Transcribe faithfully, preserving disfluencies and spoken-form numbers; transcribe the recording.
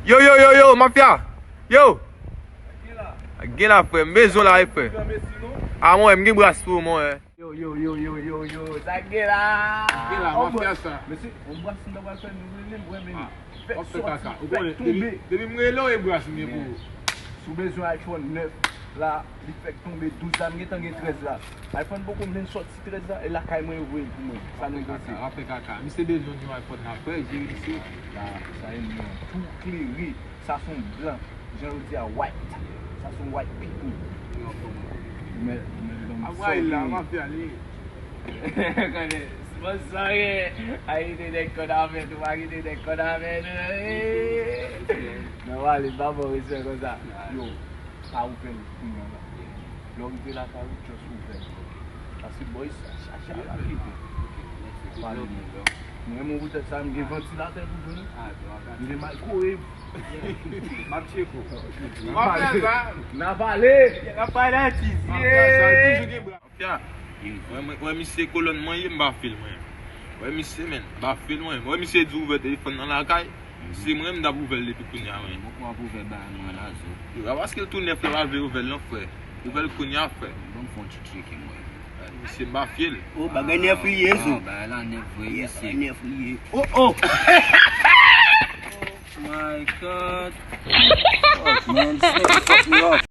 Yo, yo, yo, yo, mafya! Yo! Gen la, frè, m bezwen w la wi, frè. A, mwen, m gen bras pou ou, mwen. Yo, yo, yo, yo, yo, yo, sa gen la? Gen la, mafya sa. Mesye, yon bras m ta pral fè nou rele m, mwen, men. W ap fè kaka. Ou konnen, depi, depi m rele w, e bras m gen pou ou. Si w bezwen iPhone nèf la, li fèk tonbe douz la, m gentan gen trèz la. iPhone poko menm sòti trèz la, e lakay mwen yo voye l pou mwen. Sa nou panse? W ap fè kaka. Misye bezwen yon iPhone la, frè, jere misye. La, sa e mwen. Tou klere. Sa se yon blan. Jan yo di a white. Sa se yon white people. Ou mèt, ou mèt ban m sòl. Ap rayi la, mafya li. Konnen, sponsor ye. A kite nèg kòd avè nou, a kite nèg kòd avè nou. Non, ale, pa bon respè konsa. Yo, pa ouvè l kounye a la. Lè w rive lakay ou, just ouvè l. Paske boy sa, chache a la kite. Pale nou. Mwen, mwen poutèt sa, m gen vantilatè pou jwenn. M gen microwave. M ap tcheke w. M ap fè sa. N a pale. N ap pale atis. M ap fè sa, toujou gen bra. Mafya. Wè, mwen, wè, misye kolòn mwen ye, m pa fè l, mwen. Wè, misye, men, m pa fè l, mwen. Wè, misye di ouvè telefòn nan lakay. Se mwen, m t ap ouvè l depi kounye a, mwen. Mwen poko ap ouvè bagay mwen la, zo. Yo, a paske l tou nèf la, pa vle ouvè l, non, frè. Ouvè l kounye a, frè. Bon, fè yon ti tcheke, mwen. Misye, m pa fè l. Oh, bagay nèf li ye, zo. Ah, bagay la nèf vre, mesye. Nèf li ye. Oh, oh! My God. Fuck, man. This nigga fucked me up.